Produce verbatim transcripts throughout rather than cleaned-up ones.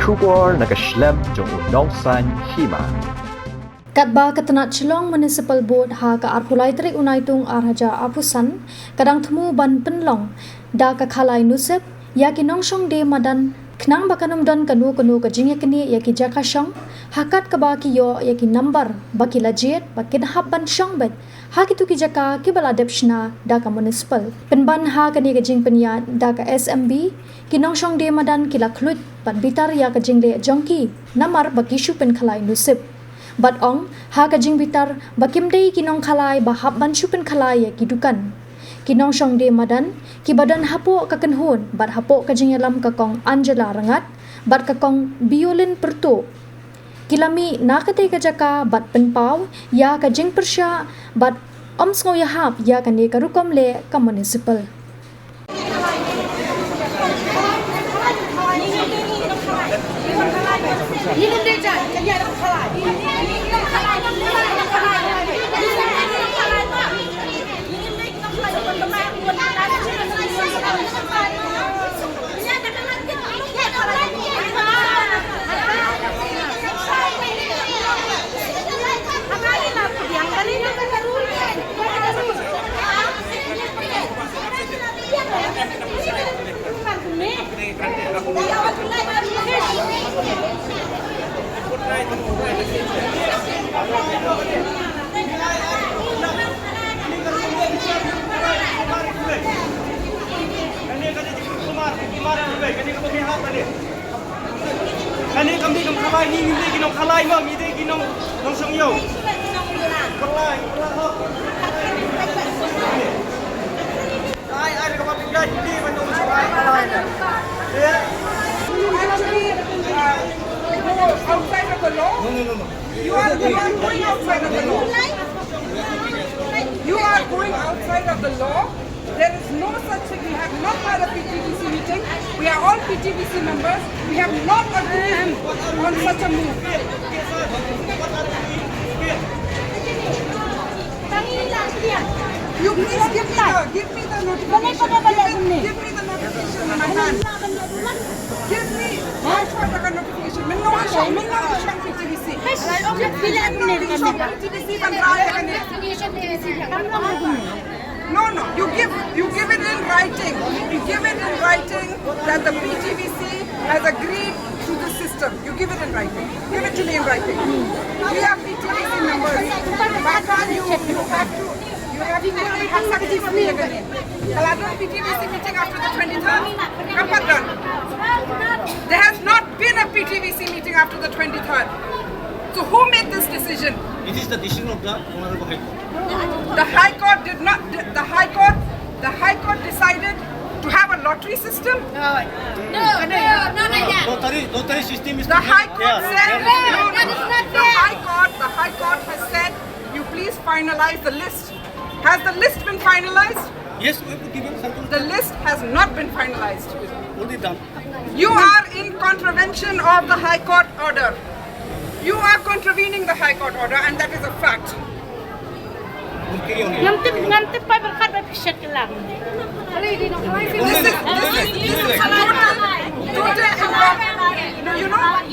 Khubor na ka shlem jong u Nongsaiñ Hima. Katba ka tnat Shillong Municipal Board ha ka arphew lai tarik u Naitung ar hajar arphew san ka dang thmu ban pynlong da ka Khalai Nusip ïa ki nongshong die madan khnang ba kan ym don kano kano ka jingïaknieh ïa ki jaka shong ha kat kaba ki ïoh ïa ki number ba ki la jied ba kin hap ban shong beit ha kito ki jaka kiba la dep shna da ka municipal. Pynban ha kane ka jingpynïaid da ka S M B, ki nongshong die madan ki la khluit bad bitar ïa ka jingleh jong ki namar ba ki shu pynkhalai nusip. Bad ong ha ka jingbitar ba kim dei ki nongkhalai ba hap ban shu pynkhalai ïa ki dukan. Ki nongshong die madan kiba don hapoh ka kynhun bad hapoh ka jingïalam ka Kong Angela Rngat bad ka Kong Biolin Pyrtuh ki la mih na katei ka jaka bad pynpaw ïa ka jingpyrshah bad ym sngew ïahap ïa kane ka rukom leh ka municipal. Kane kam dei kam khalai, ngi, ngi dei ki nongkhalai mo, ngi dei ki nong, nongshong ïew. Khalai, khalai ho. Ai, ai, ka ba phi dei, ngi dei ban nongshong ai khalai ne. Eh? Actually, uh, go outside of the law. No, no, no, no. You are, you are going outside of the law. You are going outside of the law. There is no such thing. We have not had a P T V C meeting. We are all P T V C members. We have not agreed on such a move. You please give me the, give me the notification. Give me, give me the notification in my hand. Give me, I want the notification. Mynno shong, mynno shong P T V C. Mynno shong P T V C ban rai kane. No, no. You give, you give it in writing. You give it in writing that the P T V C has agreed to the system. You give it in writing. Give it to me in writing. We are P T V C members. Why can't you, you have to, you have to have something for me again. Ka la don P T V C meeting after the twenty-third. Kam pat don. There has not been a P T V C meeting after the twenty-third. So who made this decision? It is the decision of the Honorable High Court. The High Court did not, the High Court, the High Court decided to have a lottery system? No, no, no, no, no. Lottery, lottery system is the High Court said, no, no, no. The High Court, the High Court has said, you please finalize the list. Has the list been finalized? Yes, we have to give him something. The list has not been finalized. Only done. You are in contravention of the High Court order. You are contravening the High Court order, and that is a fact. Ngam tip, ngam tip pa berkat ba phi shet kelang. This is, this is, this is total, total improper. You know,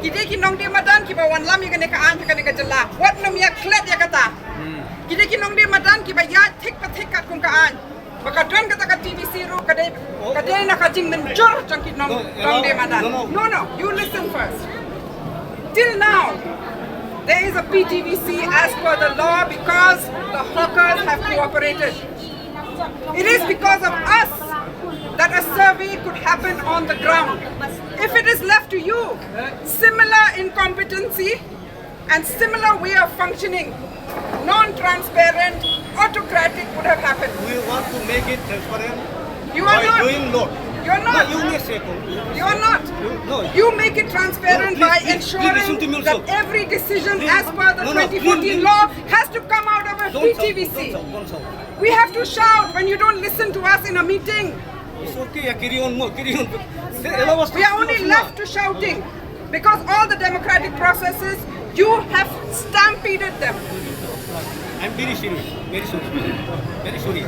ki dei ki nongdie madan kiba wanlam ïa kane ka aiñ, ïa kane ka jylla. Wat nym ïa klet ïa kata. Ki dei ki nongdie madan kiba ïaid thik pa thik katkum ka aiñ. Ba ka don kata ka T V C ruh ka dei, ka dei na ka jingmynjur jong ki nong, nongdie madan. No, no, you listen first. Till now, there is a P T V C as per the law because the hawkers have cooperated. It is because of us that a survey could happen on the ground. If it is left to you, similar incompetency and similar way of functioning, non-transparent, autocratic would have happened. We want to make it transparent. You are not. Doing law. You are not. No, you may say, you are not. You, no. You make it transparent by ensuring that every decision as per the twenty fourteen law has to come out of a P T V C. Don't shout, don't shout, don't shout. We have to shout when you don't listen to us in a meeting. It's okay, yeah, carry on, more, carry on. They allow us to speak. We are only left to shouting because all the democratic processes, you have stampeded them. I'm very serious, very sorry. Very sorry.